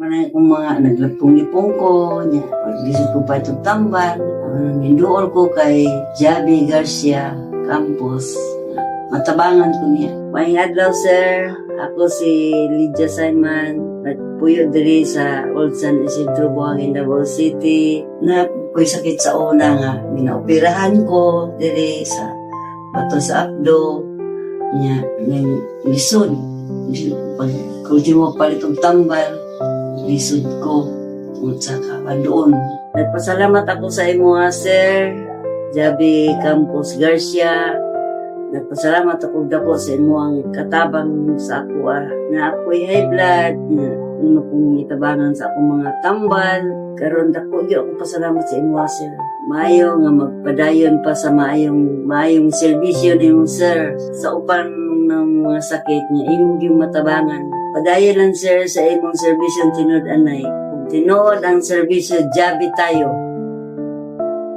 Manay kong mga naglapong-lipong ko, nya, lisod ko pa itong tambal. Ang niduol ko kay Javi Garcia Campos. Matabangan ko niya. Maayong adlaw, sir. Ako si Lydia Simon. Nagpuyo diri sa Old San Isidro, Buhangin, Davao City. Na ko'y sakit sa una nga ginaoperahan ko diri sa bato sa apdo. Nya, ng lisod. Pag kung di mo palit og tambal, lisod ko tungod sa kapandoon. Nagpasalamat ako sa imo nga, sir, Javi Campos Garcia. Nagpasalamat ako dako sa imo katabang sa ako na ako'y high blood, na imo kong itabangan sa akong mga tambal. Karon dako gyud ako pasalamat sa imo, sir. Maayo nga magpadayon pa sa maayong maayong serbisyo nimo, sir, sa uban ng mga sakit nga imong gyud matabangan. Padayon lang, sir, sa imong serbisyo tinud-anay. Kung tinuod ang serbisyo, Javi tayo.